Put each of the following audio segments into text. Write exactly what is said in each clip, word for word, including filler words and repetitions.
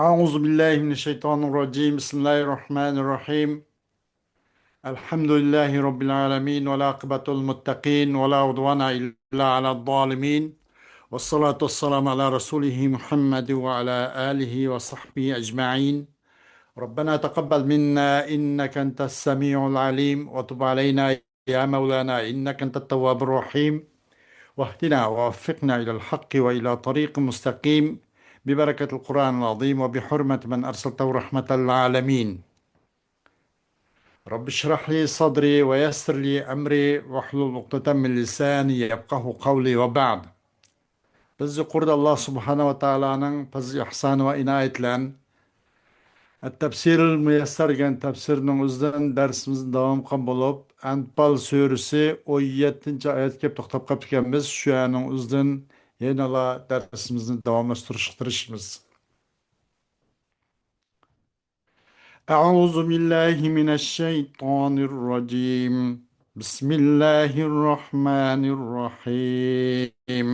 أعوذ بالله من الشيطان الرجيم. بسم الله الرحمن الرحيم. الحمد لله رب العالمين، والعاقبة للمتقين، ولا عدوان إلا على الظالمين، والصلاة والسلام على رسوله محمد وعلى آله وصحبه أجمعين. ربنا تقبل منا إنك أنت السميع العليم، وتب علينا يا مولانا إنك أنت التواب الرحيم، واهدنا ووفقنا إلى الحق وإلى طريق مستقيم، ببركة القرآن العظيم وبحرمة من أرسلته رحمة للعالمين. رب اشرح لي صدري ويسر لي أمري واحلل عقدة من لساني يفقهوا قولي وبعد. بىز يۇقىرىدا ئاللا سۇبھانەھۇ ۋە تائالانىڭ پەزلى ئىھسانى ۋە ئىنايىتى بىلەن ئەت-تەپسىرىل مۇيەسسەر دېگەن تەپسىرنىڭ ئۆزىدىن دەرسىمىزنى داۋام قىلغان بولۇپ، ئەنپال سۈرىسى ئون يەتتىنچى ئايەتكە كېلىپ توختاپ قاپتىكەنمىز. شۇ ئايەتنىڭ ئۆزىدىن يەنىلا دەرسىمىزنى داۋاملاشتۇرۇشقا تىرىشىمىز. أعوذ بالله من الشيطان الرجيم. بسم الله الرحمن الرحيم.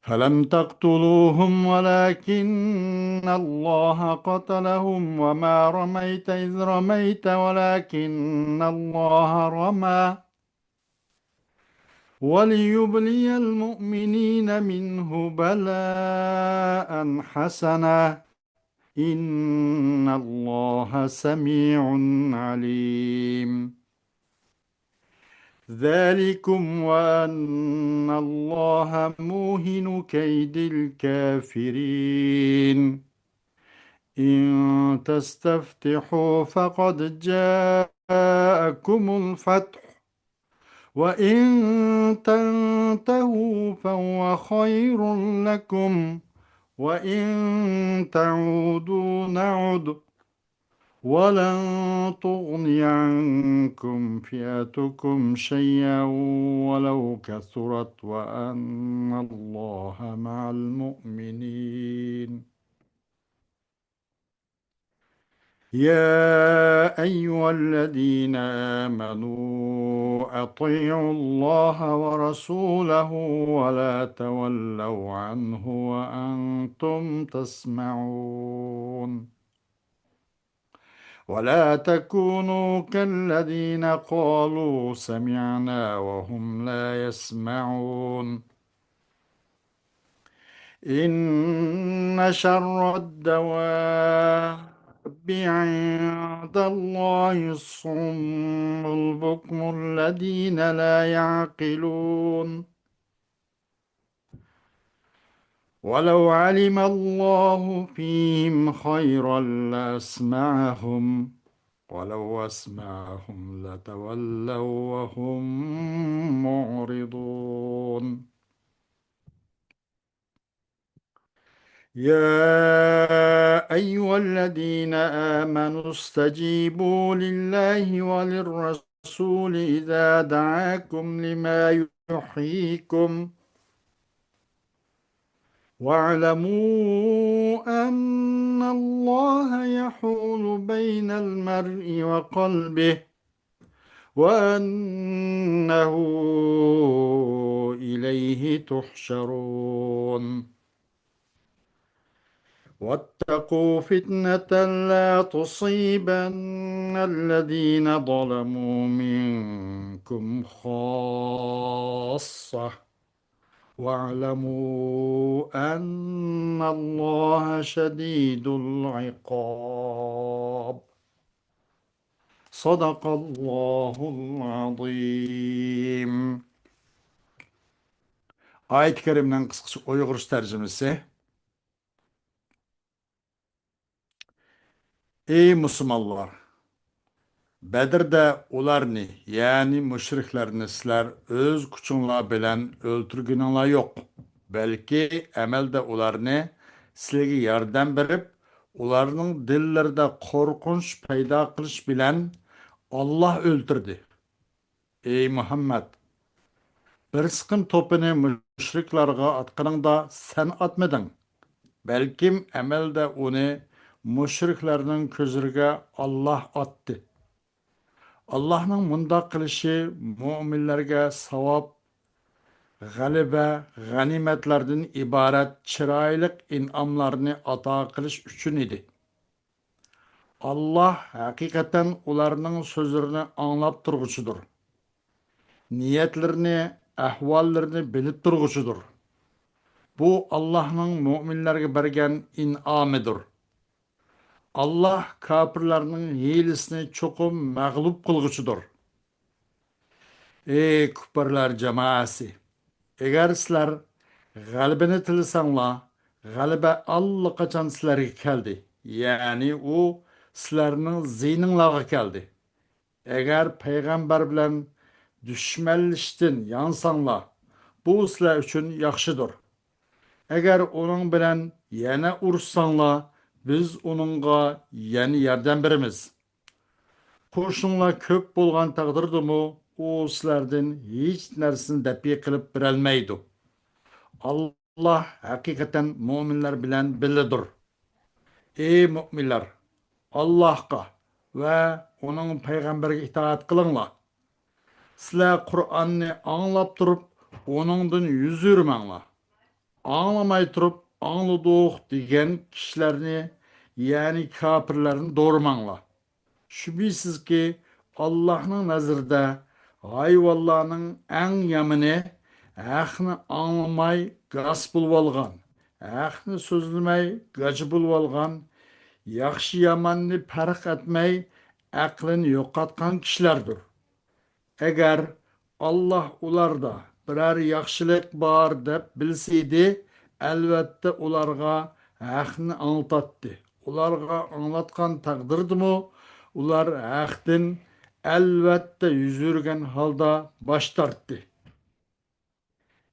فلم تقتلوهم ولكن الله قتلهم وما رميت إذ رميت ولكن الله رمى وليبلي المؤمنين منه بلاء حسنا إن الله سميع عليم. ذلكم وأن الله موهن كيد الكافرين. إن تستفتحوا فقد جاءكم الفتح وإن تنتهوا فهو خير لكم وإن تعودوا نعد ولن تغن عنكم فئتكم شيئا ولو كثرت وأن الله مع المؤمنين. يا أيها الذين آمنوا أطيعوا الله ورسوله ولا تولوا عنه وأنتم تسمعون. ولا تكونوا كالذين قالوا سمعنا وهم لا يسمعون. إن شر الدواب عند الله الصم البكم الذين لا يعقلون. ولو علم الله فيهم خيرا لأسمعهم ولو أسمعهم لتولوا وهم معرضون. يا أيها الذين آمنوا استجيبوا لله وللرسول إذا دعاكم لما يحييكم واعلموا أن الله يحول بين المرء وقلبه وأنه إليه تحشرون. واتقوا فتنة لا تصيبن الذين ظلموا منكم خاصة واعلموا أن الله شديد العقاب. صدق الله العظيم. ئايەت كەرىمىنىڭ قىسقىچە ئۇيغۇرچە تەرجىمىسى. ئەي مۇسۇلمانلار! بەدرىدە ئۇلارنى، يەنى مۇشرىكلارنى سىلەر ئۆز كۈچۈڭلار بىلەن ئۆلتۈرگىنىڭلار يوق، بەلكى ئەمەلدە ئۇلارنى سىلەرگە ياردەم بېرىپ، ئۇلارنىڭ دىللىرىدا قورقۇنچ پەيدا قىلىش بىلەن ئاللا ئۆلتۈردى. ئەي مۇھەممەد! بىر سىقىم توپىنى مۇشرىكلارغا ئاتقىنىڭدا سەن ئاتمىدىڭ، بەلكىم ئەمەلدە ئۇنى مۇشرىكلارنىڭ كۆزلىرىگە ئاللا ئاتتى. ئاللانىڭ مۇنداق قىلىشى مۆمىنلەرگە ساۋاب، غەلىبە، غەنىيمەتلەردىن ئىبارەت چىرايلىق ئىنئاملارنى ئاتا قىلىش ئۈچۈن ئىدى. ئاللاھ ھەقىقەتەن ئۇلارنىڭ سۆزلىرىنى ئاڭلاپ تۇرغۇچىدۇر. نىيەتلىرىنى، ئەھۋاللىرىنى بىلىپ تۇرغۇچىدۇر. بۇ ئاللاھنىڭ مۆمىنلەرگە بەرگەن ئىنئامىدۇر. ئاللاھ كاپىرلارنىڭ ھىيلىسىنى چوقۇم مەغلۇپ قىلغۇچىدۇر. ئەي كۇپپارلار جامائەسى! ئەگەر سىلەر غەلىبىنى تىلىسەڭلار، غەلىبە ئاللىقاچان سىلەرگە كەلدى، يەنى ئۇ سىلەرنىڭ زىيىنىڭلارغا كەلدى. ئەگەر پەيغەمبەر بىلەن دۈشمەنلىشىشتىن يانساڭلار، بۇ سىلەر ئۈچۈن ياخشىدۇر. ئەگەر ئۇنىڭ بىلەن يەنە ئۇرۇشساڭلار، بىز ئۇنىڭغا يەنە ياردەم بېرىمىز. قوشۇنلار كۆپ بولغان تەقدىردىمۇ، ئۇ سىلەردىن ھېچ نەرسىنى دەپئى قىلىپ بېرەلمەيدۇ. ئاللاھ ھەقىقەتەن مۆمىنلەر بىلەن بىللىدۇر. ئەي مۆمىنلەر، ئاللاھقا ۋە ئۇنىڭ پەيغەمبىرىگە ئىتائەت قىلىڭلار. سىلەر قۇرئاننى ئاڭلاپ تۇرۇپ، ئۇنىڭدىن يۈز ئۆرۈمەڭلار. ئاڭلىماي تۇرۇپ، ئاڭلىدۇق دېگەن كىشىلەرنى، يەنى كاپىرلارنى دورىماڭلار. شۈبھىسىزكى، ئاللاھنىڭ نەزىرىدە ھايۋانلارنىڭ ئەڭ يامىنى ھەقنى ئاڭلىماي گاس بولۇۋالغان، ھەقنى سۆزلىمەي گاچا بولۇۋالغان، ياخشى-ياماننى پەرق ئەتمەي ئەقلىنى يوقاتقان كىشىلەردۇر. ئەگەر ئاللاھ ئۇلاردا بىرەر ياخشىلىق بار دەپ بىلسىدى، ئەلۋەتتە ئۇلارغا ھەقنى ئاڭلىتاتتى. ئۇلارغا ئاڭلاتقان تەقدىردىمۇ، ئۇلار ھەقتىن ئەلۋەتتە يۈز ئۆرۈگەن ھالدا باش تارتتى.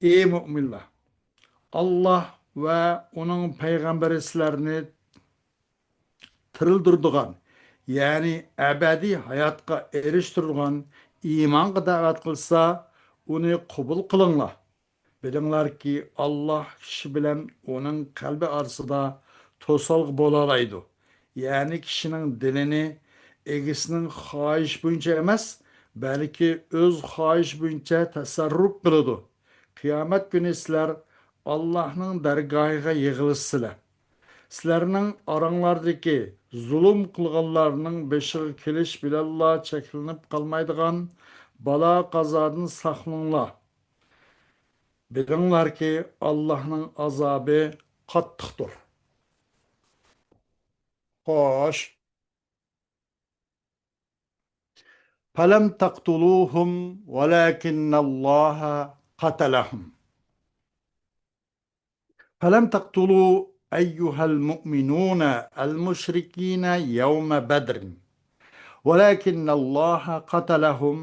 ئەي مۆمىنلەر! ئاللاھ ۋە ئۇنىڭ پەيغەمبىرى سىلەرنى تىرىلدۈرىدىغان، يەنى ئەبەدىي ھاياتقا ئېرىشتۈرىدىغان ئىمانغا دەۋەت قىلسا، ئۇنى قوبۇل قىلىڭلار. بىلىڭلاركى، ئاللاھ كىشى بىلەن ئۇنىڭ قەلبى ئارىسىدا توسالغۇ بولالايدۇ. يەنى كىشىنىڭ دىلىنى ئىگىسىنىڭ خاھىشى بويىچە ئەمەس، بەلكى ئۆز خاھىشى بويىچە تەسەررۇپ قىلىدۇ. قىيامەت كۈنى سىلەر ئاللاھنىڭ دەرگاھىغا يىغىلىسىلەر. سىلەرنىڭ ئاراڭلاردىكى زۇلۇم قىلغانلارنىڭ بېشىغا كېلىش بىلەنلا چەكلىنىپ قالمايدىغان بالا-قازادىن ساقلىنىڭلار. بىلىڭلاركى، ئاللاھنىڭ ئازابى قاتتىقتۇر. خوش. فلم تقتلوهم ولكن الله قتلهم. فلم تقتلوا أيها المؤمنون المشركين يوم بدر، ولكن الله قتلهم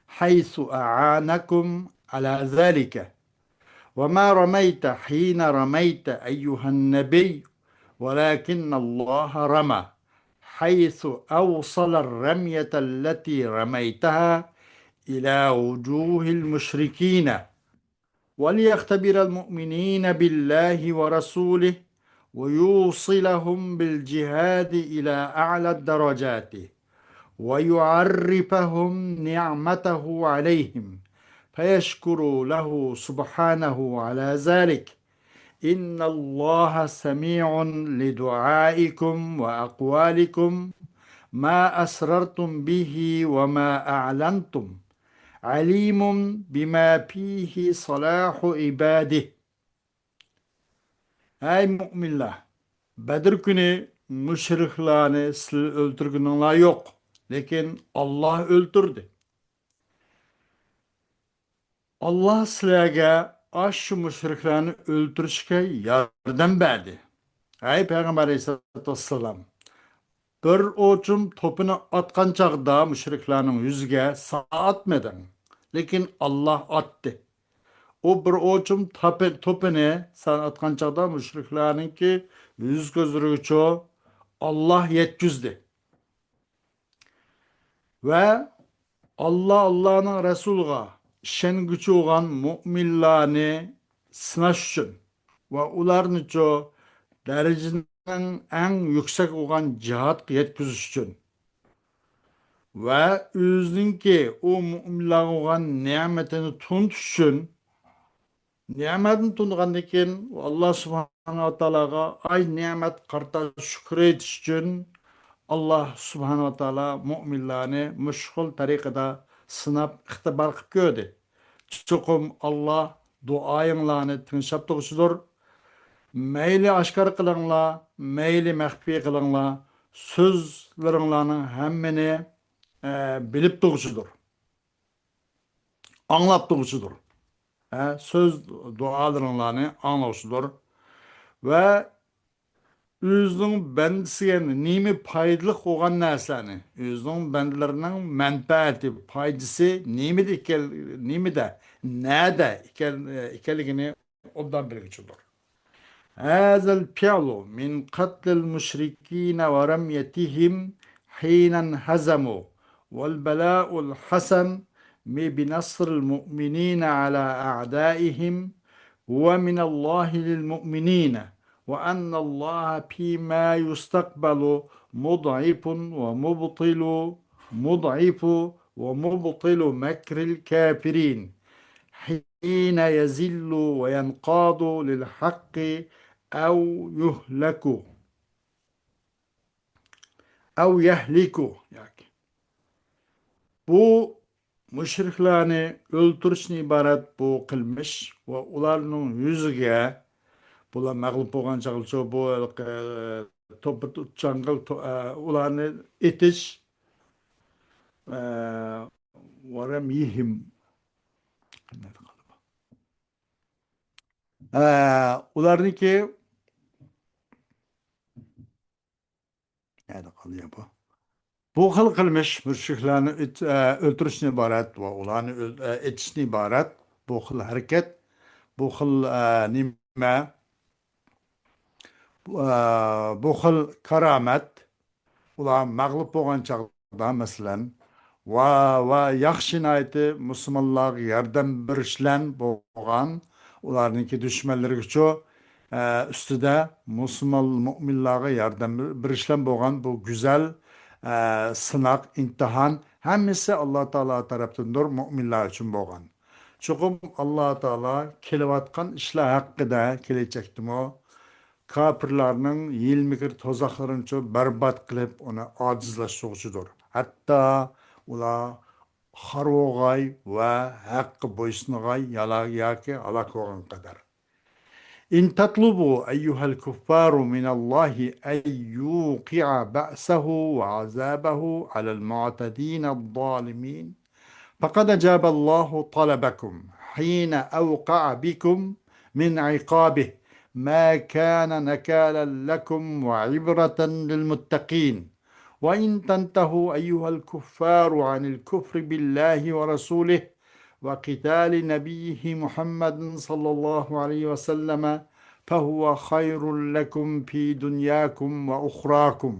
حيث أعانكم على ذلك. وما رميت حين رميت أيها النبي، ولكن الله رمى، حيث أوصل الرمية التي رميتها إلى وجوه المشركين، وليختبر المؤمنين بالله ورسوله، ويوصلهم بالجهاد إلى أعلى الدرجات، ويعرفهم نعمته عليهم، فيشكروا له سبحانه على ذلك. إن الله سميع لدعائكم وأقوالكم، ما أسررتم به وما أعلنتم، عليم بما فيه صلاح عباده. ئەي مۆمىنلەر! بەدر كۈنى مۇشرىكلارنى سىلەر ئۆلتۈرگىنىڭلار يوق، لېكىن ئاللاھ ئۆلتۈردى. ئاللاھ سىلەرگە ئاشۇ مۇشرىكلارنى ئۆلتۈرۈشكە ياردەم بەردى. ئەي پەيغەمبەر ئەلەيھىسسالاتۇ ۋەسسالام، بىر ئوچۇم توپىنى ئاتقان چاغدا مۇشرىكلارنىڭ يۈزىگە سەن ئاتمىدىڭ، لېكىن ئاللاھ ئاتتى. ئۇ بىر ئوچۇم تاپى-، توپىنى سەن ئاتقان چاغدا مۇشرىكلارنىڭكى يۈز كۆزلىرىگىچۇ ئاللاھ يەتكۈزدى. ۋە ئاللاھ، ئاللاھنىڭ رەسۇلىغا ئىشەنگۈچى بولغان مۆمىنلارنى سىناش ئۈچۈن ۋە ئۇلارنىچۇ دەرىجىنىڭ ئەڭ يۈكسەك بولغان جىھادقا يەتكۈزۈش ئۈچۈن ۋە ئۆزىنىڭكى ئۇ مۆمىنلارغا بولغان نېمىتىنى تونۇتۇش ئۈچۈن نېمەتنى تونۇغاندىن كېيىن، ئاللا سۇبھانەھۇ ۋە تائالاغا ئاي نېمەت قارىتا شۈكۈر ئېيتىش ئۈچۈن، ئاللا سۇبھانەھۇ ۋە تائالا مۆمىنلەرنى مۇشۇ خىل تەرىقىدە سىناپ، ئىختىبار قىلىپ كۆردى. چوقۇم ئاللا دۇئايىڭلارنى تىڭشاپ تۇرغۇچىدۇر. مەيلى ئاشكارا قىلىڭلار، مەيلى مەخپىي قىلىڭلار، سۆزلىرىڭلارنىڭ ھەممىنى، ئە، بىلىپ تۇرغۇچىدۇر. ئاڭلاپ تۇرغۇچىدۇر. ھە، سۆز، دۇئالىرىڭلارنى ئاڭلىغۇچىدۇر. ۋە ئۆزىنىڭ بەندىسىگە نېمە پايدىلىق بولغان نەرسىلەرنى، ئۆزىنىڭ بەندىلىرىنىڭ مەنپەئەتى، پايدىسى نېمىدە ئىكەن، نېمىدە، نەدە ئىكەن، ئىكەنلىكىنى ئوبدان بىلگۈچىدۇر. هذا الفعل من قتل المشركين ورميتهم حين انهزموا، والبلاء الحسن بنصر المؤمنين على أعدائهم هو من الله للمؤمنين، وأن الله فيما يستقبل مضعف ومبطل، مضعف ومبطل مكر الكافرين، حين يذل وينقاد للحق أو يهلك، أو يهلك، ياكى. بۇ مۇشرىكلارنى ئۆلتۈرۈشتىن ئىبارەت بۇ قىلمىش ۋە ئۇلارنىڭ يۈزىگە، بۇلار مەغلۇپ بولغان چاغلىچۇ، بۇ ھېلىقى، ئە، توپا جاڭگال تو-، ئە، ئۇلارنى ئېتىش، ئە، ۋەرەميىھىم. ئە، ئۇلارنىڭكى نەدە قالدى يا بۇ؟ بۇ خىل قىلمىش مۇشرىكلارنى ئۆت-، ئە، ئۆلتۈرۈشتىن ئىبارەت ۋە ئۇلارنى ئۆل-، ئە، ئېتىشتىن ئىبارەت. بۇ خىل ھەرىكەت، بۇ خىل، ئە، نېمە؟ بۇ، ئە، بۇ خىل كارامەت، ئۇلار مەغلۇپ بولغان چاغدا، مەسىلەن، ۋە، ۋە ياخشى ناھايىتى مۇسۇلمانلارغا ياردەم بېرىشلەن بولغان، ئۇلارنىڭكى دۈشمەنلىرىگىچۇ، ئە، ئۈستىدە مۇسۇلمان مۆمىنلارغا ياردەم بېرىشلەن بولغان بۇ گۈزەل، ئە، سىناق، ئىمتىھان ھەممىسى ئاللا تائالا تەرەپتىندۇر، مۆمىنلار ئۈچۈن بولغان. چوقۇم ئاللا تائالا كېلىۋاتقان ئىشلار ھەققىدە كېلەچەكتىمۇ كاپىرلارنىڭ ھىيلە-مىكىر تۇزاقلىرىنىچۇ بەربات قىلىپ، ئۇنى ئاجىزلاشتۇرغۇچىدۇر. ھەتتا ئۇلار خار بولغاي ۋە ھەققە بويسۇنغاي يالا-، ياكى ھالاك بولغان قەدەر. إن تطلبوا أيها الكفار من الله أن يوقع بأسه وعذابه على المعتدين الظالمين، فقد أجاب الله طلبكم حين أوقع بكم من عقابه ما كان نكالا لكم وعبرة للمتقين. وإن تنتهوا أيها الكفار عن الكفر بالله ورسوله وقتال نبيه محمد صلى الله عليه وسلم فهو خير لكم في دنياكم وأخراكم.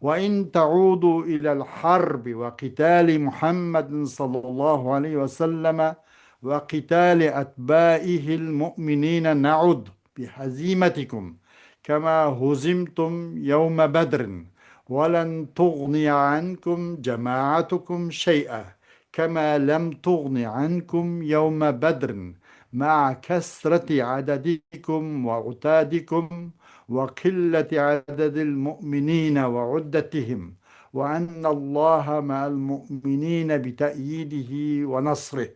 وإن تعودوا إلى الحرب وقتال محمد صلى الله عليه وسلم وقتال أتباعه المؤمنين نعد بهزيمتكم كما هزمتم يوم بدر، ولن تغني عنكم جماعتكم شيئا كما لم تغن عنكم يوم بدر، مع كثرة عددكم وعتادكم وقلة عدد المؤمنين وعدتهم، وأن الله مع المؤمنين بتأييده ونصره.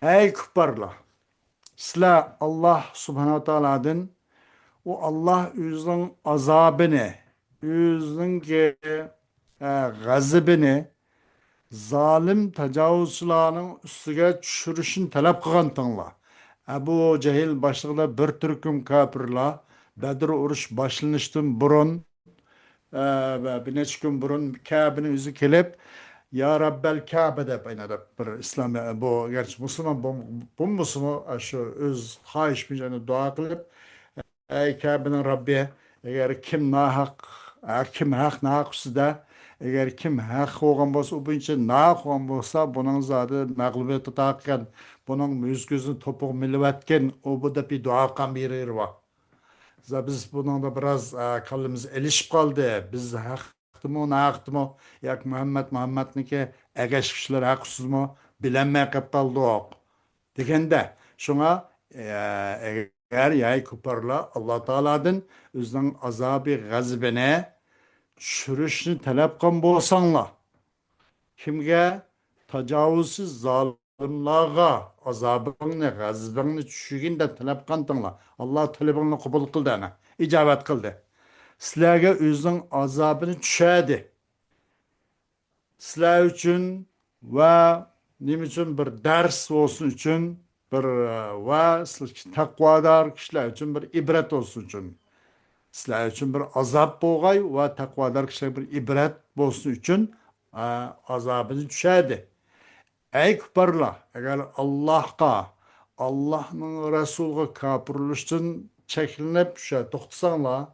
ئەي كۇپپارلار! سىلەر ئاللا سۇبھانەھۇ ۋە تائالادىن، ئۇ ئاللا ئۆزىنىڭ ئازابىنى، ئۆزىنىڭكى، ئە، غەزىپىنى زالىم تاجاۋۇزچىلارنىڭ ئۈستىگە چۈشۈرۈشىنى تەلەپ قىلغانتىڭلار. ئەبۇ جەھىل باشلىقىدا بىر تۈركۈم كاپىرلار بەدر ئۇرۇش باشلىنىشتىن بۇرۇن، ئە، بىر نەچچە كۈن بۇرۇن كەبىنىڭ يۈزىگە كېلىپ، يا رەببەل كەبە دەپ، ئەينە دەپ بىر ئىسلام، بۇ گەرچە مۇسۇلمان، بۇ، بولمىسىمۇ، شۇ ئۆز خاھىشى بويىچە دۇئا قىلىپ، ئەي كەبىنىڭ رەببى، ئەگەر كىم ناھەق، ھە، كىم ھەق ناھەق ئۈستىدە، ئەگەر كىم ھەق بولغان بولسا، ئۇ بويىچە ناھەق بولغان بولسا، بۇنىڭ زادى مەغلۇبىيەت ئاتا قىلغان، بۇنىڭ يۈز كۆزىنى توپىغا مىلىۋەتكىن، ئۇ بۇ دەپ دۇئا قىلغان بىرى بار. بىز بۇنىڭدا بىراز، ئە، كاللىمىز ئېلىشىپ قالدى. بىز ھەقتىمۇ، ناھەقتىمۇ، ياكى مۇھەممەد، مۇھەممەدنىڭكى ئەگەشكۈچىلىرى ھەق ئۈستىدىمۇ بىلەلمەي قېلىپ قالدۇق. دېگەندە، شۇڭا، ئە، ئەگەر ياكى كۇپپارلار ئاللا تائالادىن ئۆزىنىڭ ئازابى، غەزىپىنى چۈشۈرۈشنى تەلەپ قىلغان بولساڭلار، كىمگە؟ تاجاۋۇزچى زالىملارغا ئازابىڭنى، غەزىپىڭنى چۈشۈرگىن دەپ تەلەپ قىلغانتىڭلار. ئاللا تەلىپىڭنى قوبۇل قىلدى، ئەنە، ئىجابەت قىلدى. سىلەرگە ئۆزىنىڭ ئازابىنى چۈشەردى. سىلەر ئۈچۈن ۋە نېمە ئۈچۈن؟ بىر دەرس بولسۇن ئۈچۈن، بىر، ۋە سىلەر تەقۋادار كىشىلەر ئۈچۈن بىر ئىبرەت بولسۇن ئۈچۈن. سىلەر ئۈچۈن بىر ئازاب بولغاي ۋە تەقۋادار كىشىلەرگە بىر ئىبرەت بولسۇن ئۈچۈن، ئە، ئازابىنى چۈشەردى. ئەي كۇپپارلار، ئەگەر ئاللاھقا، ئاللاھنىڭ رەسۇلىغا كاپىر بولۇشتىن چەكلىنىپ، شۇ يەردە توختىساڭلار،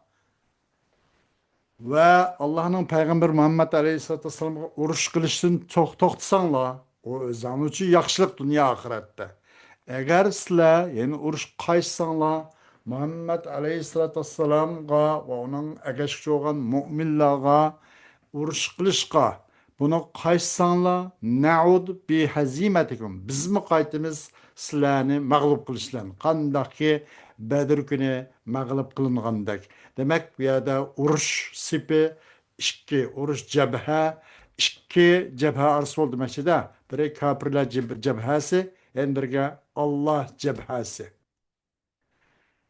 ۋە ئاللاھنىڭ پەيغەمبىرى مۇھەممەد ئەلەيھىسسالاتۇ ۋەسسالامغا ئۇرۇش قىلىشتىن توخ-، توختىساڭلار، ئۇ ئۆزۈڭلار ئۈچۈن ياخشىلىق دۇنيا ئاخىرەتتە. ئەگەر سىلەر يەنە ئۇرۇشقا قايتساڭلار، مۇھەممەد ئەلەيھىسسالاتۇ ۋەسسالامغا ۋە ئۇنىڭ ئەگەشكۈچى بولغان مۆمىنلارغا ئۇرۇش قىلىشقا، بۇنى قايتساڭلار، نەئۇد بىھەزىمەتىكۇم، بىزمۇ قايتىمىز سىلەرنى مەغلۇپ قىلىش بىلەن، قانداقكى بەدر كۈنى مەغلۇپ قىلىنغاندەك. دېمەك، بۇ يەردە ئۇرۇش سېپى ئىككى، ئۇرۇش جەبھە، ئىككى جەبھە ئارىسى بولدى دېمەكچىدە. بىرى كاپىرلار جەب-، جەبھەسى، يەنە بىرگە ئاللا جەبھەسى.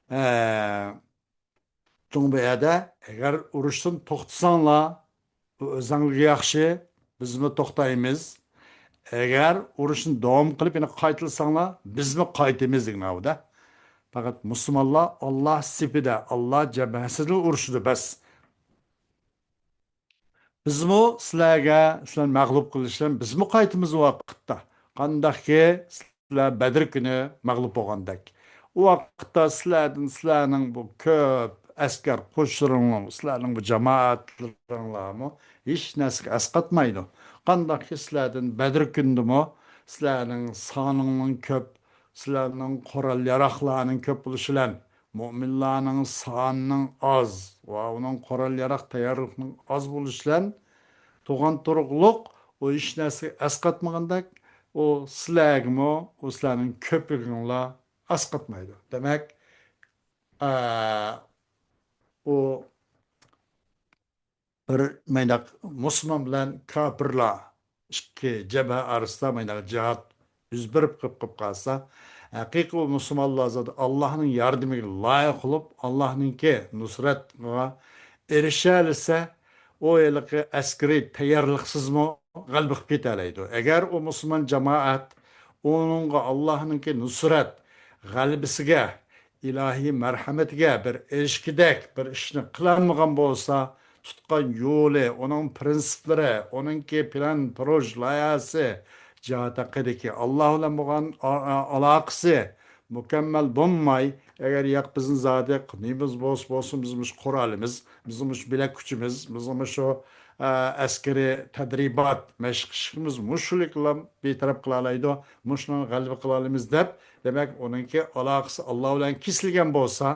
ئە، شۇڭا بۇ يەردە ئەگەر ئۇرۇشتىن توختىساڭلار، بۇ ئۆزۈڭلارغا ياخشى، بىزمۇ توختايمىز. ئەگەر ئۇرۇشنى داۋام قىلىپ يەنە قايتىلىساڭلار، بىزمۇ قايتىمىز دېگەن ئاۋۇدا. پەقەت مۇسۇلمانلار ئاللا سېپىدە، ئاللا جەبھەسىدە ئۇرۇشىدۇ بەس. بىزمۇ سىلەرگە، سىلەرنى مەغلۇپ قىلىش بىلەن بىزمۇ قايتىمىز ۋاقىتتا. قانداقكى سىلەر بەدر كۈنى مەغلۇپ بولغاندەك. ئۇ ۋاقىتتا سىلەردىن، سىلەرنىڭ بۇ كۆپ ئەسكەر قوشۇنلىرىڭلار، سىلەرنىڭ بۇ جامائەتلىرىڭلارمۇ ھېچ نەرسىگە ئەسقاتمايدۇ. قانداقكى سىلەردىن بەدر كۈنىدىمۇ سىلەرنىڭ سانىڭنىڭ كۆپ، سىلەرنىڭ قورال ياراقلارنىڭ كۆپ بولۇشى بىلەن، مۆمىنلارنىڭ سانىنىڭ ئاز ۋە ئۇنىڭ قورال ياراق تەييارلىقىنىڭ ئاز بولۇشى بىلەن، تۇغان تۇرۇقلۇق ئۇ ھېچ نەرسىگە ئەسقاتمىغاندەك، ئۇ سىلەرگىمۇ، ئۇ سىلەرنىڭ كۆپلۈكىڭلار ئەسقاتمايدۇ. دېمەك، ئە، ئۇ بىر مەيداق مۇسۇلمان بىلەن كاپىرلار ئىككى جەبھە ئارىسىدا مەيداق جىھاد يۈز بېرىپ قېلىپ، قېلىپ قالسا، ھەقىقىي ئۇ مۇسۇلمانلار زادى ئاللاھنىڭ ياردىمىگە لايىق بولۇپ، ئاللاھنىڭكى نۇسرەتىگە ئېرىشەلىسە، ئۇ ھېلىقى ئەسكىرىي تەييارلىقسىزمۇ غەلىبە قىلىپ كېتەلەيدۇ. ئەگەر ئۇ مۇسۇلمان جامائەت ئۇنىڭغا ئاللاھنىڭكى نۇسرەت غەلىبىسىگە، ئىلاھىي مەرھەمىتىگە بىر ئېرىشكۈدەك بىر ئىشنى قىلالمىغان بولسا، تۇتقان يولى، ئۇنىڭ پرىنسىپلىرى، ئۇنىڭكى پىلان، پروژ، لايىھەسى، جىھاد ھەققىدىكى ئاللا بىلەن بولغان ئا-، ئا-، ئالاقىسى مۇكەممەل بولماي، ئەگەر ياق بىزنىڭ زادى نېمىمىز بولسا بولسۇن، بىزنىڭ مۇشۇ قورالىمىز، بىزنىڭ مۇشۇ بىلەك كۈچىمىز، بىزنىڭ مۇشۇ، ئە، ئەسكىرىي تەدرىبات، مەشىق ئىشىمىز مۇشۇلۇقلا بىتەرەپ قىلالايدۇ، مۇشۇنىڭغا غەلىبە قىلالايمىز دەپ، دېمەك، ئۇنىڭكى ئالاقىسى ئاللا بىلەن كېسىلگەن بولسا،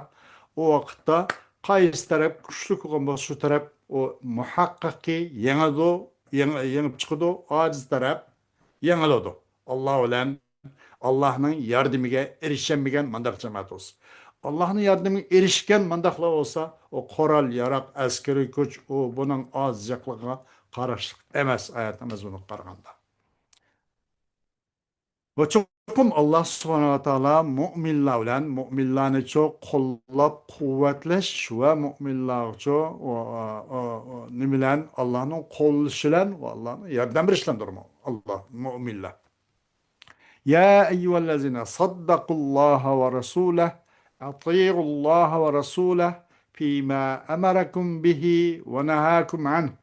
ئۇ ۋاقىتتا قايسى تەرەپ كۈچلۈك بولغان بولسا، شۇ تەرەپ ئۇ مۇھەققەقكى يېڭىدۇ، يېڭى-، يېڭىپ چىقىدۇ، ئاجىز تەرەپ يېڭىلىدۇ. ئاللا بىلەن ئاللاھنىڭ ياردىمىگە ئېرىشەلمىگەن مانداق جامائەت بولسا. ئاللاھنىڭ ياردىمىگە ئېرىشكەن مانداقلار بولسا، ئۇ قورال، ياراق، ئەسكىرىي كۈچ، ئۇ بۇنىڭ ئاز جىقلىقىغا قاراشلىق ئەمەس، ئايەت مەزمۇنىغا قارىغاندا. بۇ چوقۇم ئاللا سۇبھانەھۇ ۋە تائالا مۆمىنلار بىلەن، مۆمىنلارنىچۇ قوللاپ قۇۋۋەتلەش ۋە مۆمىنلارچۇ، ئۇ، ئۇ، ئۇ، ئۇ، نېمە بىلەن؟ ئاللانىڭ قوللىشى بىلەن ۋە ئاللانىڭ ياردەم بېرىشى بىلەندۇر ئاللا، مۆمىنلار. يا أيها الذين صدقوا الله ورسوله أطيعوا الله ورسوله فيما أمركم به ونهاكم عنه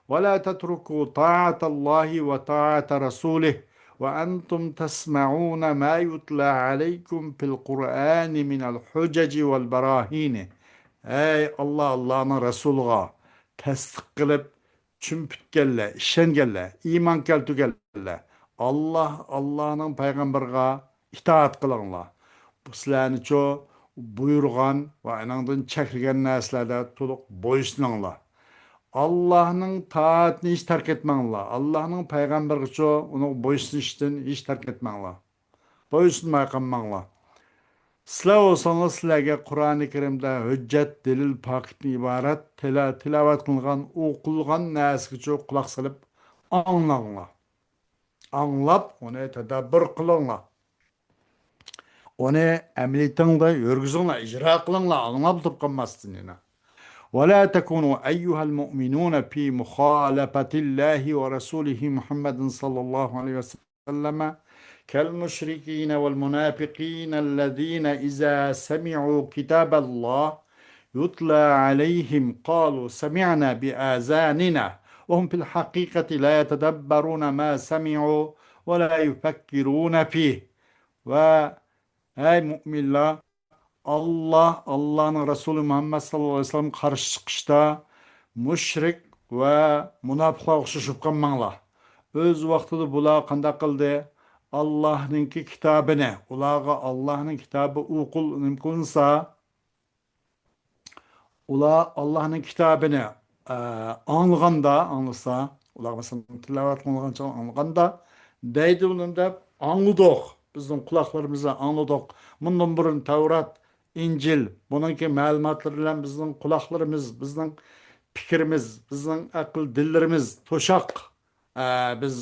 ولا تتركوا طاعة الله وطاعة رسوله وأنتم تسمعون ما يتلى عليكم في القرآن من الحجج والبراهين. ئەي ئاللا، ئاللانىڭ رەسۇلىغا تەستىق قىلىپ، چۈمپۈتكەنلەر، ئىشەنگەنلەر، ئىمان كەلتۈرگەنلەر، ئاللا، ئاللانىڭ پەيغەمبىرىغا ئىتائەت قىلىڭلار. بۇ سىلەرنىچۇ بۇيرۇغان ۋە ئېنىڭدىن چەكلىگەن نەرسىلەردە تولۇق بويسۇنۇڭلار. ئاللانىڭ تائەتىنى ھېچ تەرك ئەتمەڭلار. ئاللانىڭ پەيغەمبىرىگىچۇ ئۇنىڭغا بويسۇنۇشتىن ھېچ تەرك ئەتمەڭلار. بويسۇنماي قالماڭلار. سىلەر بولسىڭىز، سىلەرگە قۇرئانى كەرىمدە ھۆججەت، دەلىل، پاكىتتىن ئىبارەت تىلا-، تىلاۋەت قىلىنغان، ئوقۇلغان نەرسىگىچۇ قۇلاق سېلىپ ئاڭلاڭلار. ئاڭلاپ، ئۇنى تەدەببۇر قىلىڭلار. ئۇنى ئەمەلىيىتىڭدە يۈرگۈزۈڭلار، ئىجرا قىلىڭلار، ئاڭلاپ تۇرۇپ قالماستىن يەنە. ولا تكونوا أيها المؤمنون في مخالفة الله ورسوله محمد صلى الله عليه وسلم كالمشركين والمنافقين الذين إذا سمعوا كتاب الله يتلى عليهم قالوا سمعنا بآذاننا وهم في الحقيقة لا يتدبرون ما سمعوا ولا يفكرون فيه. ۋە ئەي مۆمىنلەر، ئاللا، ئاللانىڭ رەسۇلى مۇھەممەد ساللاللاھۇ ئەلەيھى ۋەسەللەم قارشى چىقىشتا مۇشرىك ۋە مۇناپىقلارغا ئوخشاش بولۇپ قالماڭلار. ئۆز ۋاقتىدا بۇلار قانداق قىلدى؟ ئاللانىڭكى كىتابىنى، ئۇلارغا ئاللانىڭ كىتابى ئوقۇل-، نېمە قىلىنسا، ئۇلار ئاللانىڭ كىتابىنى، ئە، ئاڭلىغاندا، ئاڭلىسا، ئۇلارغا مەسىلەن تىلاۋەت قىلىنغان چاغ ئاڭلىغاندا، دەيدۇ، ئۇنىڭ دەپ، ئاڭلىدۇق، بىزنىڭ قۇلاقلىرىمىز بىلەن ئاڭلىدۇق. مۇندىن بۇرۇن تەۋرات، ئىنجىل، بۇنىڭكى مەلۇماتلىرى بىلەن بىزنىڭ قۇلاقلىرىمىز، بىزنىڭ پىكرىمىز، بىزنىڭ ئەقىل دىللىرىمىز توشاق. ئە، بىز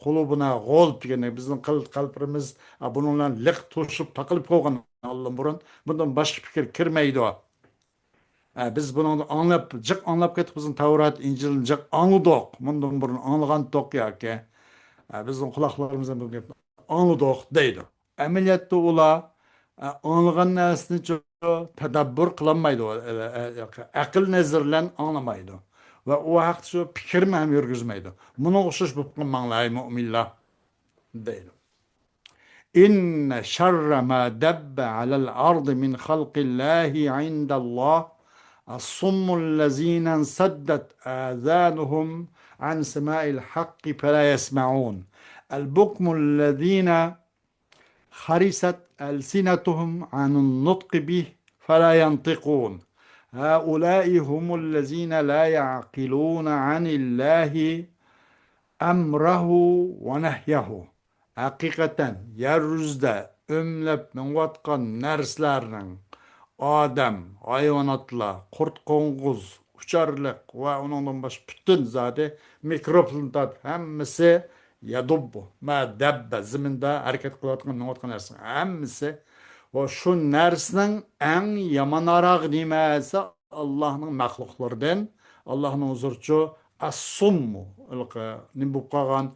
قۇلۇبۇنا غۇلف دېگەندەك، بىزنىڭ قەل-، قەلبلىرىمىز، ئە، بۇنىڭ بىلەن لىق توشۇپ تاقىلىپ قالغان ئاللىبۇرۇن. بۇندىن باشقا پىكىر كىرمەيدۇ. ئە، بىز بۇنىڭدا ئاڭلاپ، جىق ئاڭلاپ كەتتۇق، بىزنىڭ تەۋرات، ئىنجىلنى جىق ئاڭلىدۇق. مۇندىن بۇرۇن ئاڭلىغانتۇق ياكى، ئە، بىزنىڭ قۇلاقلىرىمىزدىن بۇ گەپنى ئاڭلىدۇق دەيدۇ. ئەمەلىيەتتە ئۇلار، ئە، ئاڭلىغان نەرسىنى تەدەببۇر قىلالمايدۇ، ئە، ئە، ئەقىل نەزىرى بىلەن ئاڭلىمايدۇ. ۋە ئۇ ھەقتە شۇ پىكىرمۇ ھەم يۈرگۈزمەيدۇ. مۇنىڭغا ئوخشاش بولۇپ قالماڭلار، ئەي مۆمىنلەر، دەيدۇ. إن شر ما دب على الأرض من خلق الله عند الله الصم الذين انسدت آذانهم عن سماع الحق فلا يسمعون، البكم الذين خرست ألسنتهم عن النطق به فلا ينطقون، هؤلاء هم الذين لا يعقلون عن الله أمره ونهيه. ھەقىقەتەن، يەر يۈزىدە ئۆمىلەپ مېڭىۋاتقان نەرسىلەرنىڭ، ئادەم، ھايۋاناتلار، قۇرت-قوڭغۇز، ئۇچارلىق ۋە ئۇنىڭدىن باشقا پۈتۈن زادى مىكروبتىن تارتىپ ھەممىسى يەدۇببۇ ما دەببە، زېمىندا ھەرىكەت قىلىۋاتقان، مېڭىۋاتقان نەرسىنىڭ ھەممىسى. ۋە شۇ نەرسىنىڭ ئەڭ يامانراقى نېمە دېسە، ئاللاھنىڭ مەخلۇقلىرىدىن، ئاللاھنىڭ ھۇزۇرىچۇ، ئەسسۇممۇ، ھېلىقى نېمە بولۇپ قالغان،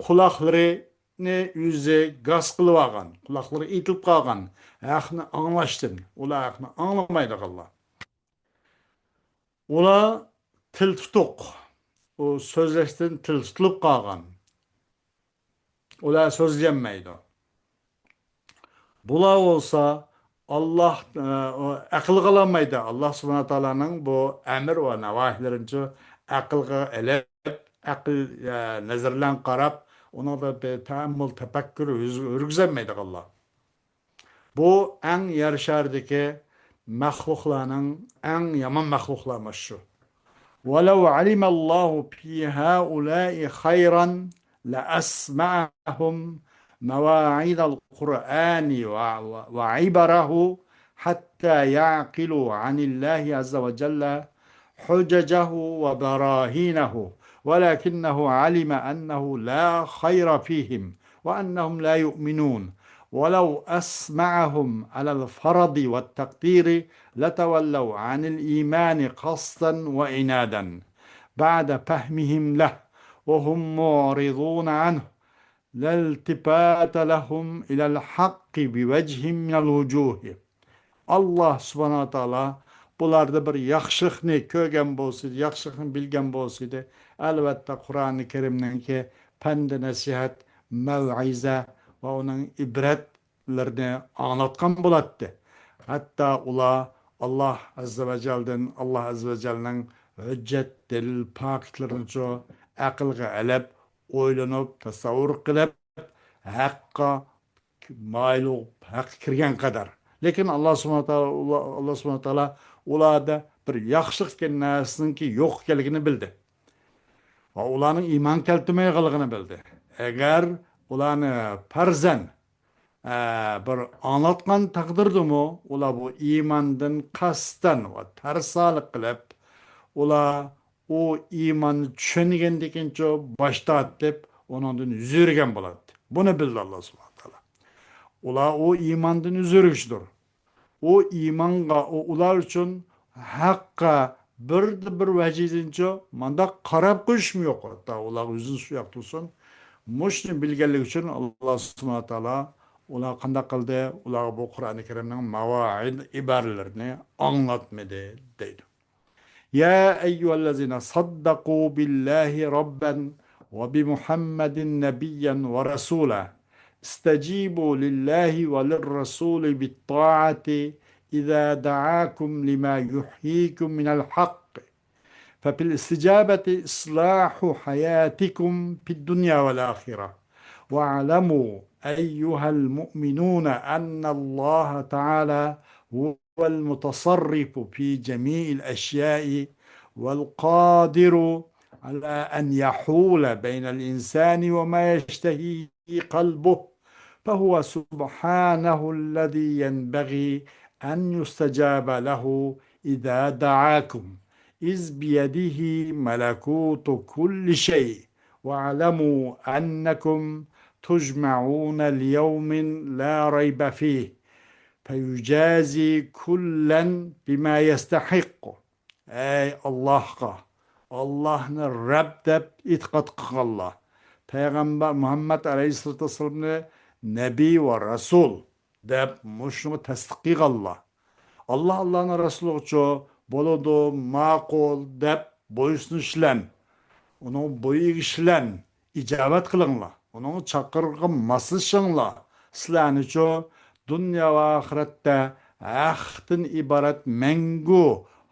قۇلاقلىرىنى ئۆزى گاس قىلىۋالغان، قۇلاقلىرى ئېتىلىپ قالغان، ھەقنى ئاڭلاشتىن، ئۇلار ھەقنى ئاڭلىمايدىغانلار. ئۇلار تىل تۇتۇق، ئۇ سۆزلەشتىن تىل تۇتۇلۇپ قالغان. ئۇلار سۆزلىيەلمەيدۇ. بۇلار بولسا ئاللاھ، ئە، ئەقىلگە ئالالمايدۇ. ئاللاھ سۇبھانەھۇ ۋە تائالانىڭ بۇ ئەمر ۋە ناۋاھىلىرىنى ئەقىلگە ئېلىپ، ئەقىل، ئە، نەزىرى بىلەن قاراپ، ئۇنىڭدا بىر تەئەممۇل، تەپەككۇر يۈز-، يۈرگۈزەلمەيدىغانلار. بۇ ئەڭ يەر شارىدىكى مەخلۇقلارنىڭ ئەڭ يامان مەخلۇقلار مانا شۇ. ولو علم الله في هؤلاء خيرا لأسمعهم مواعظ القرآن و-، و-، وعبره حتى يعقلوا عن الله عز وجل حججه وبراهينه، ولكنه علم أنه لا خير فيهم وأنهم لا يؤمنون، ولو أسمعهم على الفرض والتقدير لتولوا عن الإيمان قصدا وعنادا بعد فهمهم له وهم معرضون عنه، لا التفات لهم إلى الحق بوجه من الوجوه. ئاللاھ سۇبھانەھۇ ۋە تائالا بۇلاردا بىر ياخشىلىقنى كۆرگەن بولسىدى، ياخشىلىقنى بىلگەن بولسىدى، ئەلۋەتتە، قۇرئانى كەرىمنىڭكى پەند-نەسىھەت، مەۋئىزە ۋە ئۇنىڭ ئىبرەتلىرىنى ئاڭلاتقان بولاتتى. ھەتتا ئۇلار ئاللاھ ئەززە ۋە جەلدىن، ئاللاھ ئەززە ۋە جەلنىڭ ھۆججەت، دەلىل، پاكىتلىرىنىچۇ ئەقىلگە ئېلىپ، ئويلىنىپ، تەسەۋۋۇر قىلىپ، ھەققە مايىل بولۇپ، ھەققە كىرگەن قەدەر. لېكىن ئاللاھ سۇبھانەھۇ ۋە تائالا، ئاللاھ سۇبھانەھۇ ۋە تائالا ئۇلاردا بىر ياخشىلىق دېگەن نەرسىنىڭكى يوق ئىكەنلىكىنى بىلدى. ۋە ئۇلارنىڭ ئىمان كەلتۈرمەيدىغانلىقىنى بىلدى. ئەگەر ئۇلارنى پەرزەن ئە، بىر ئاڭلاتقان تەقدىردىمۇ، ئۇلار بۇ ئىماندىن قەستەن ۋە تەرسالىق قىلىپ، ئۇلار ئۇ ئىماننى چۈشەنگەندىن كېيىنچۇ باش تارتىپ، ئۇنىڭدىن يۈز ئۆرۈگەن بولاتتى. بۇنى بىلدى ئاللا سۇبھانەھۇ ۋە تائالا. ئۇلار ئۇ ئىماندىن يۈز ئۆرۈگۈچىدۇر. ئۇ ئىمانغا، ئۇ، ئۇلار ئۈچۈن ھەققە بىردە بىر ۋەجىدىنچۇ مانداق قاراپ قويۇشمۇ يوق. ھەتتا ئۇلارغا يۈزىنى سۇ ياقتۇرسۇن. مۇشۇنى بىلگەنلىكى ئۈچۈن ئاللا سۇبھانەھۇ ۋە تائالا ئۇلار قانداق قىلدى؟ ئۇلارغا بۇ قۇرئانى كەرىمنىڭ ماۋائىد ئىبارىلىرىنى ئاڭلاتمىدى دەيدۇ. يا أيها الذين صدقوا بالله ربا وبمحمد نبيا ورسولا استجيبوا لله وللرسول بالطاعة إذا دعاكم لما يحييكم من الحق ففي الاستجابة إصلاح حياتكم في الدنيا والآخرة واعلموا أيها المؤمنون أن الله تعالى هو المتصرف في جميع الأشياء والقادر على أن يحول بين الإنسان وما يشتهيه قلبه، فهو سبحانه الذي ينبغي أن يستجاب له إذا دعاكم، إذ بيده ملكوت كل شيء، واعلموا أنكم تجمعون ليوم لا ريب فيه، فيجازي كلا بما يستحق. ئەي ئاللاھقا، ئاللاھنى رەب دەپ ئېتىقاد قىلغانلار، پەيغەمبەر مۇھەممەد ئەلەيھىسسالاتۇ ۋەسسالامنى نەبىي ۋە رەسۇل دەپ مۇشۇنى تەستىق قىلغانلار، ئاللا، ئاللانىڭ رەسۇلىغىچۇ بولىدۇ، ماقۇل دەپ بويسۇنۇش بىلەن، ئۇنىڭ بويىگە ئىشلەن، ئىجابەت قىلىڭلار، ئۇنىڭ چاقىرىقىغا ماسلىشىڭلار. سىلەرنىچۇ دۇنيا ۋە ئاخىرەتتە ھەقتىن ئىبارەت مەڭگۈ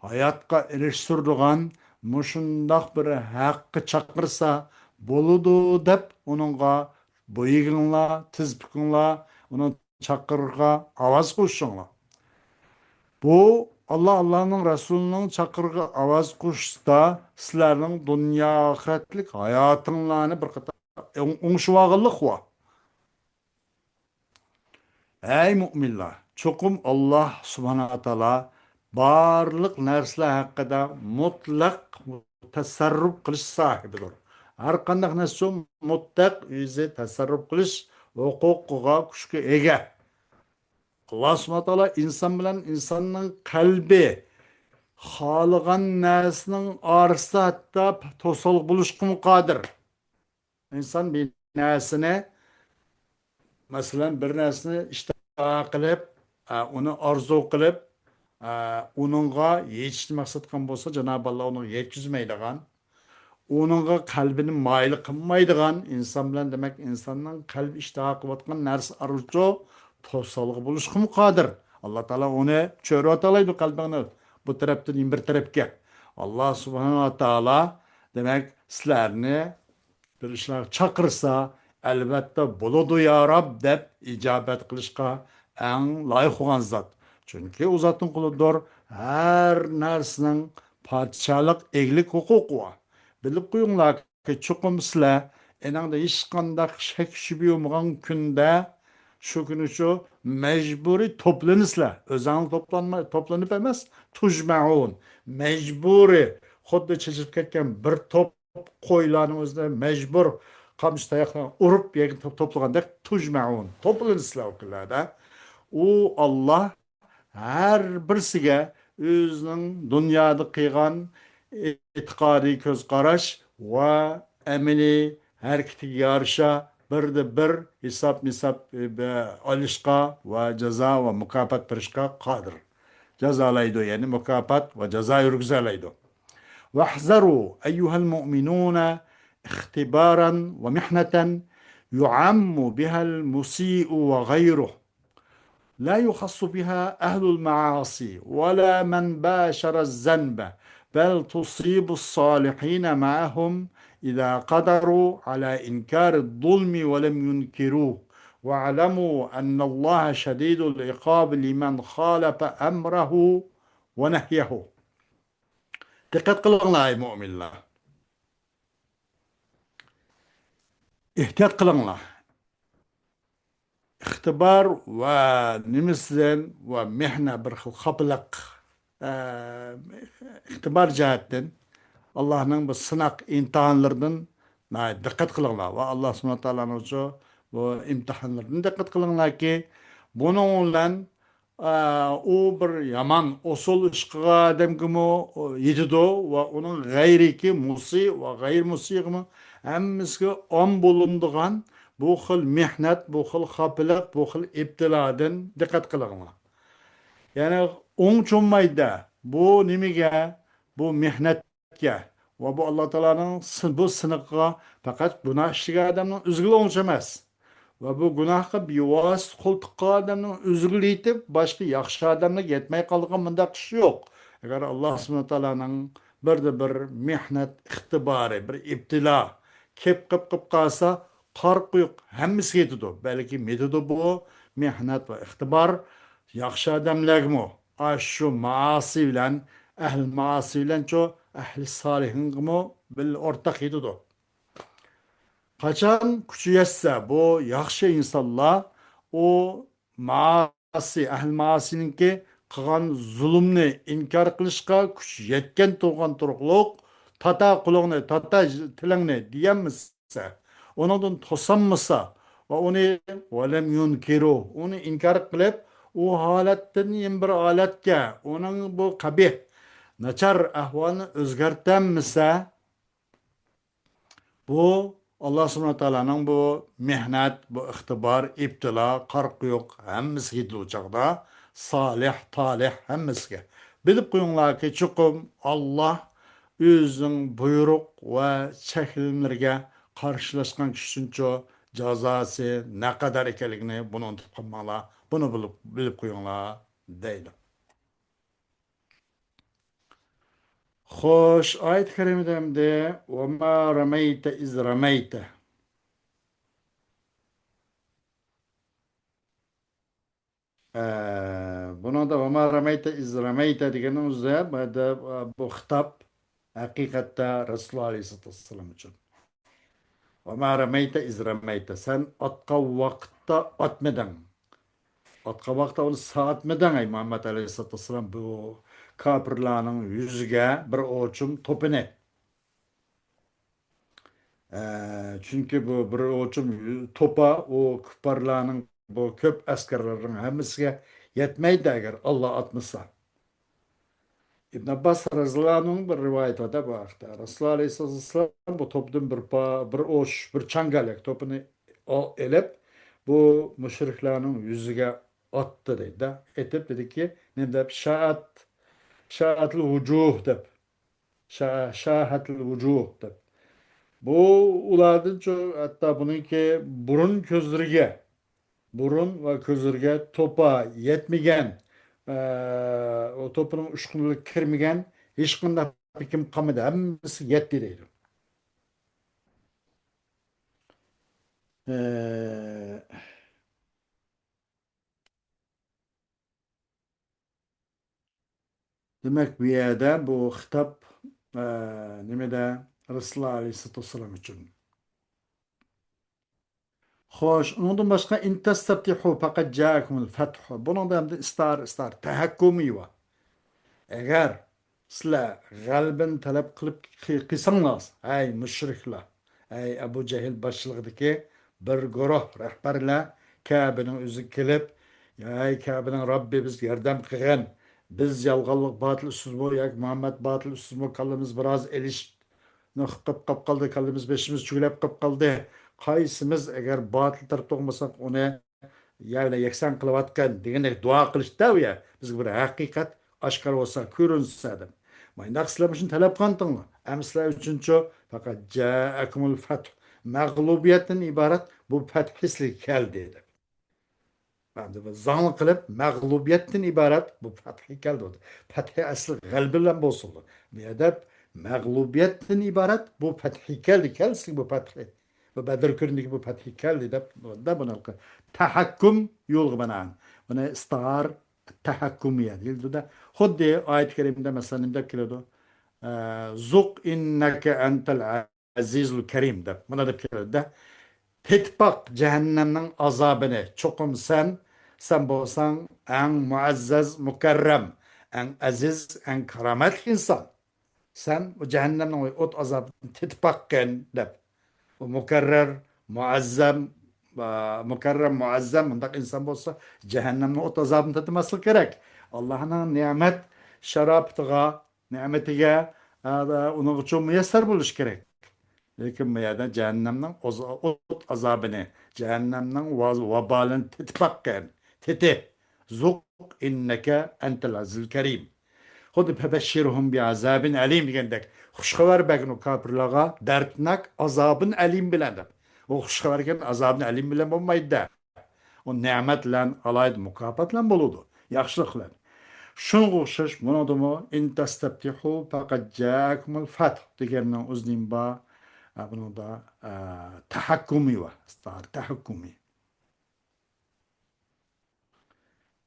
ھاياتقا ئېرىشتۈرىدىغان مۇشۇنداق بىر ھەققە چاقىرسا بولىدۇ دەپ ئۇنىڭغا بويىگىلىڭلار، تىز پۈكۈڭلار، ئۇنىڭ چاقىرىقىغا ئاۋاز قوشۇشۇڭلار. بۇ ئاللا، ئاللانىڭ رەسۇلىنىڭ چاقىرىقىغا ئاۋاز قوشسا، سىلەرنىڭ دۇنيا ئاخىرەتلىك ھاياتىڭلارنى بىر قېتىم ئوڭ-، ئوڭشىۋالغانلىق بار. ئەي مۇئمىنلار، چوقۇم ئاللا سۇبھانەھۇ ۋە تائالا بارلىق نەرسىلەر ھەققىدە مۇتلەق تەسەررۇپ قىلىش ساھىبىدۇر. ھەر قانداق نەرسىچۇ مۇتلەق ئۆزى تەسەررۇپ قىلىش ھوقۇقىغا، كۈچكە ئىگە. ئاللا سۇبھانەھۇ ۋە تائالا ئىنسان بىلەن ئىنساننىڭ قەلبى خالىغان نەرسىنىڭ ئارىسىدا ھەتتا توسالغۇ بولۇشقىمۇ قادىر. ئىنسان بىر نەرسىنى، مەسىلەن، بىر نەرسىنى ئىشتىھا قىلىپ، ئە، ئۇنى ئارزۇ قىلىپ، ئە، ئۇنىڭغا يېتىشنى مەقسەت قىلغان بولسا، جانابى ئاللا ئۇنىڭغا يەتكۈزمەيدىغان، ئۇنىڭغا قەلبىنى مايىل قىلمايدىغان ئىنسان بىلەن، دېمەك، ئىنساننىڭ قەلبى ئىشتىھا قىلىۋاتقان نەرسە ئارىچۇ توسالغۇ بولۇشقىمۇ قادىر. ئاللا تائالا ئۇنى چۆرۈۋاتالايدۇ قەلبىڭنى، بۇ تەرەپتىن يەنە بىر تەرەپكە. ئاللا سۇبھانەھۇ ۋە تائالا، دېمەك، سىلەرنى بىر ئىشلارغا چاقىرسا، ئەلۋەتتە بولىدۇ يا رەب دەپ ئىجابەت قىلىشقا ئەڭ لايىق بولغان زات. چۈنكى ئۇ زاتنىڭ قولىدۇر ھەر نەرسىنىڭ پادىشاھلىق، ئىگىلىك ھوقۇقى بار. بىلىپ قويۇڭلاركى، چوقۇم سىلەر ئېنىڭدا ھېچقانداق شەك شۈبھە بولمىغان كۈندە، شۇ كۈنىچۇ مەجبۇرىي توپلىنىسىلەر. ئۆزەڭلار توپلانماي، توپلىنىپ ئەمەس، تۇجمەئۇن. مەجبۇرىي، خۇددى چېچىلىپ كەتكەن بىر توپ قويلارنىڭ ئۆزىنى مەجبۇر قامچا تاياقلارنى ئۇرۇپ يەرگە توپ-، توپلىغاندەك، تۇجمەئۇن، توپلىنىسىلەر ئۇ كۈنلەردە. ئۇ ئاللا ھەر بىرسىگە ئۆزىنىڭ دۇنيادا قىلغان ئېتىقادىي كۆز قاراش ۋە ئەمەلىي ھەرىكىتىگە يارىشا بىردە بىر ھېساب-مىساب، ئېلىشقا ۋە جازا ۋە مۇكاپات بېرىشقا قادىر. جازالايدۇ، يەنى مۇكاپات ۋە جازا يۈرگۈزەلەيدۇ. واحذروا أيها المؤمنون اختبارا ومحنة يعم بها المسيء وغيره، لا يخص بها أهل المعاصي ولا من باشر الذنب، بل تصيب الصالحين معهم إذا قدروا على إنكار الظلم ولم ينكروه، واعلموا أن الله شديد العقاب لمن خالف أمره ونهيه. دىققەت قىلىڭلار، ئەي مۇئمىنلار. ئېھتىيات قىلىڭلار. ئىختىبار ۋە نېمىسىدىن ۋە مېھنە بىر خىل خاپىلىق، ئە، ئىختىبار جەھەتتىن ئاللاھنىڭ بۇ سىناق ئىمتىھانلىرىدىن ناھايىتى دىققەت قىلىڭلار ۋە ئاللاھ سۇبھانەھۇ ۋە تائالانىڭ شۇ بۇ ئىمتىھانلىرىدىن دىققەت قىلىڭلاركى، بۇنىڭ بىلەن ئە، ئۇ بىر يامان ئۇسۇل ئىشقىغا ئادەمگىمۇ يېتىدۇ ۋە ئۇنىڭ غەيرىكى مۇسىي ۋە غەيرىي مۇسىيغىمۇ ھەممىسىگە ئام بولۇنىدىغان بۇ خىل مېھنەت، بۇ خىل خاپىلىق، بۇ خىل ئىپتىلادىن دىققەت قىلىڭلار. يەنى ئوڭ چوممايدا بۇ نېمىگە؟ بۇ مېھنەت ۋە بۇ ئاللا تائالانىڭ سىن-، بۇ سىنىقىغا پەقەت گۇناھ ئىشلىگەن ئادەمنىڭ ئۆزىگىلا ئوڭشىماس. ۋە بۇ گۇناھقا بىۋاسىتە قول تىققان ئادەمنىڭ ئۆزىگىلا يېتىپ، باشقا ياخشى ئادەملەرگە يەتمەي قالىدىغان مۇنداق ئىش يوق. ئەگەر ئاللا سۇبھانەھۇ تائالانىڭ بىردە بىر مېھنەت ئىختىبارى، بىر ئىپتىلا كېلىپ قېلىپ قېلىپ قالسا، قارا قويۇق ھەممىسىگە يېتىدۇ. بەلكى يېتىدۇ بۇ مېھنەت ۋە ئىختىبار ياخشى ئادەملەرگىمۇ، ئاشۇ مائاسى بىلەن، ئەھلى مائاسى بىلەنچۇ، ئەھلى سالىھىنغىمۇ بىللە ئورتاق يېتىدۇ. قاچان كۈچى يەتسە، بۇ ياخشى ئىنسانلار ئۇ مائاسى، ئەھلى مائاسىنىڭكى قىلغان زۇلۇمنى ئىنكار قىلىشقا كۈچى يەتكەن تۇرغان تۇرۇقلۇق، تاتا قولۇڭنى، تاتا تىلىڭنى دېيەلمىسە، ئۇنىڭدىن توسالمىسا ۋە ئۇنى ۋەلەم يۇنكىرۇ، ئۇنى ئىنكار قىلىپ، ئۇ ھالەتتىن يەنە بىر ھالەتكە، ئۇنىڭ بۇ قەبىھ، ناچار ئەھۋالىنى ئۆزگەرتەلمىسە، بۇ ئاللا سۇبھانەھۇ ۋە تائالانىڭ بۇ مېھنەت، بۇ ئىختىبار، ئىپتىلا، قارا قويۇق ھەممىسىگە يېتىدۇ ئۇ چاغدا. سالىھ، تالىھ ھەممىسىگە. بىلىپ قويۇڭلاركى، چوقۇم ئاللا ئۆزىنىڭ بۇيرۇق ۋە چەكلىمىلىرىگە قارشىلاشقان كىشى ئۈچۈنچۇ جازاسى نەقەدەر ئىكەنلىكىنى بۇنى ئۇنتۇپ قالماڭلار. بۇنى بىلىپ، بىلىپ قويۇڭلار، دەيدۇ. خوش، ئايەت كەرىمىدە ئەمدى، «وما رميت إذ رميت». ئە، بۇنىڭدا «وما رميت إذ رميت» دېگەننىڭ ئۆزى، بۇ يەردە، ئە، بۇ خىتاب ھەقىقەتتە رەسۇلۇللا ئەلەيھىسسالاتۇ ۋەسسالام ئۈچۈن. «وما رميت إذ رميت». سەن ئاتقان ۋاقىتتا ئاتمىدىڭ. ئاتقان ۋاقىتتا ئۇنى سەن ئاتمىدىڭ، ئەي مۇھەممەد ئەلەيھىسسالاتۇ ۋەسسالام، بۇ كاپىرلارنىڭ يۈزىگە بىر ئوچۇم توپىنى. ئە، چۈنكى بۇ بىر ئوچۇم يۈ-، توپا ئۇ كۇپپارلارنىڭ، بۇ كۆپ ئەسكەرلەرنىڭ ھەممىسىگە يەتمەيدۇ، ئەگەر ئاللا ئاتمىسا. ئىبن ئابباس رەزىياللاھۇ ئەنھۇنىڭ بىر رىۋايىتى بار بۇ ھەقتە. رەسۇلۇللا ئەلەيھىسسالام بۇ توپىدىن بىر پا-، بىر ئوش، بىر چاڭگال ياكى توپىنى ئال-، ئېلىپ، بۇ مۇشرىكلارنىڭ يۈزىگە ئاتتى دەيدۇ. ئېتىپ دېدىكى، نېمە دەپ، «شاءەت، شاءەتىل ۋۇجۇھ» دەپ. «شا-، شاءەتىل ۋۇجۇھ» دەپ. بۇ ئۇلاردىنچۇ ھەتتا بۇنىڭكى بۇرۇن كۆزلىرىگە، بۇرۇن ۋە كۆزلىرىگە توپا يەتمىگەن، ئە، ئۇ توپىنىڭ ئۇچقۇنىغا كىرمىگەن ھېچقانداق بىر كىم قالمىدى، ھەممىسى يەتتى دەيدۇ. ئە، دېمەك، بۇ يەردە بۇ خىتاب، ئە، نېمىدە، رەسۇلۇللا ئەلەيھىسسالاتۇ ۋەسسالام ئۈچۈن. خوش، ئۇنىڭدىن باشقا، «إن تستفتحوا فقد جاءكم الفتح». بۇنىڭدا ئەمدى ئىستار، ئىستار، تەھەككۇمى بار. ئەگەر سىلەر غەلىبىنى تەلەپ قىلىپ قىلساڭلار، ئەي مۇشرىكلار، ئەي ئەبۇ جەھىل باشچىلىقىدىكى بىر گۇرۇھ رەھبەرلەر كەبىنىڭ ئۆزىگە كېلىپ، ئەي كەبىنىڭ رەببى، بىزگە ياردەم قىلغىن، بىز يالغانلىق باتىل ئۈستىمىزمۇ ياكى مۇھەممەد باتىل ئۈستىمىزمۇ، كاللىمىز بىراز ئېلىشىپ قاپ قالدى، كاللىمىز بېشىمىز چۈگىلەپ قاپ قالدى. قايسىمىز ئەگەر باتىل تەرەپتە بولمىساق، ئۇنى يەنە يەكسان قىلىۋاتقان دېگەندەك دۇئا قىلىشتا ئۇ يە. بىزگە بىر ھەقىقەت ئاشكارا بولسا، كۆرۈنسە دەپ. مانداق سىلەر مۇشۇنى تەلەپ قىلغانتىڭلار. ئەمما سىلەر ئۈچۈنچۇ پەقەت جاءەكۇمۇل فەتھ. مەغلۇبىيەتتىن ئىبارەت بۇ پەتھى سىلەرگە كەلدى دەپ. ئەمدى بۇ زاڭلىق قىلىپ، مەغلۇبىيەتتىن ئىبارەت بۇ پەتھى كەلدى. پەتھى ئەسلى غەلىبە بىلەن بولسۇن. بۇ يەردە مەغلۇبىيەتتىن ئىبارەت بۇ پەتھى كەلدى. كەلسۇن بۇ پەتھى. بۇ بەدر كۈنىدىكى بۇ پەتھى كەلدى دەپ، دە بۇنى تەھەككۇم يولغا بىنائەن. بۇنى ئىستىئارە تەھەككۇمىيە دېيىلىدۇ-دە. خۇددى ئايەت كەرىمىدە مەسىلەن نېمە دەپ كېلىدۇ؟ ئە، «زۇق ئىننەكە ئەنتەل ئەزىزۇل كەرىم» دەپ، مانا دەپ كېلىدۇ-دە. تېتىپ باق جەھەننەمنىڭ ئازابىنى. چوقۇم سەن، سەن بولساڭ ئەڭ مۇئەززەز، مۇكەررەم، ئەڭ ئەزىز، ئەڭ كارامەتلىك ئىنسان. سەن ئۇ جەھەننەمنىڭ ئوت ئازابىنى تېتىپ باققىن، دەپ. ئۇ مۇكەررەر، مۇئەززەم، ئا، مۇكەررەم، مۇئەززەم، مۇنداق ئىنسان بولسا، جەھەننەمنىڭ ئوت ئازابىنى تېتىماسلىقى كېرەك. ئاللاھنىڭ نېمەت شاراپىتىغا، نېمىتىگە، ئا، ئۇنىڭ ئۈچۈن مۇيەسسەر بولۇشى كېرەك. لېكىن بۇ يەردە جەھەننەمنىڭ ئوز-، ئوت ئازابىنى، جەھەننەمنىڭ ۋاز-، ۋابالىنى تېتىپ باققىن. تېتى. زۇق ئىننەكە ئەنتەل ئەزىزۇل كەرىم. خۇددى فەبەششىرھۇم بىئازابىن ئەلىم دېگەندەك، خۇش خەۋەر بەرگىن ئۇ كاپىرلارغا دەردناك ئازابىن ئەلىم بىلەن دەپ. ئۇ خۇش خەۋەر دېگەن ئازابىن ئەلىم بىلەن بولمايدۇ-دە. ئۇ نېمەت بىلەن، ئالاھىدە مۇكاپات بىلەن بولىدۇ. ياخشىلىق بىلەن. شۇنىڭغا ئوخشاش بۇنىڭدىمۇ، ئىن تەستەفتىھۇ پەقەد جائەكۇمۇل فەتھ دېگەننىڭ ئۆزى نېمە بار؟ ئە، بۇنىڭدا، ئە، تەھەككۇمى بار. ئىستىئارە تەھەككۇمى.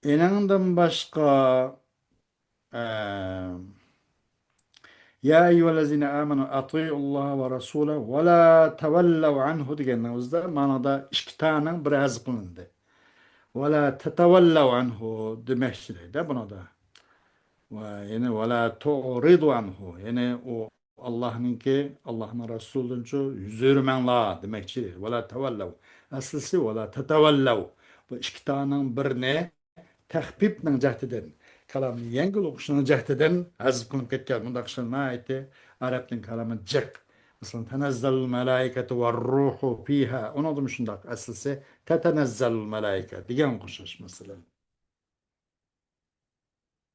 ئېنىڭدىن باشقا، ئە، يا ئەييۇھەللەزىنە ئامەنۇ ئەتىئۇللاھە ۋە رەسۇلە ۋە لا تەۋەللەۋ ئەنھۇ دېگەننىڭ ئۆزىدە مانادا ئىككى تانىڭ بىرى ھەزىپ قىلىندى. ۋە لا تەتەۋەللەۋ ئەنھۇ دېمەكچى دەيدۇ بۇنىڭدا. ۋە يەنى ۋە لا تۇئرىدۇ ئەنھۇ. يەنى ئۇ ئاللاھنىڭكى، ئاللاھنىڭ رەسۇلىدىنچۇ يۈز ئۆرۈمەڭلار دېمەكچى دەيدۇ. ۋە لا تەۋەللەۋ. ئەسلىسى ۋە لا تەتەۋەللەۋ. بۇ ئىككى تانىڭ بىرىنى تەخپىپنىڭ جەھىتىدىن، كالامنى يەڭگىل ئوقۇشنىڭ جەھىتىدىن ھەزىپ قىلىنىپ كەتكەن مۇنداق ئىشلار ناھايىتى ئەرەبنىڭ كالامى جىق. مەسىلەن، تەنەززەلۇل مەلائىكەتۇ ۋەرروھۇ فىھا. ئۇنىڭدىمۇ شۇنداق ئەسلىسى تەتەنەززەلۇل مەلائىكە دېگەنگە ئوخشاش مەسىلەن.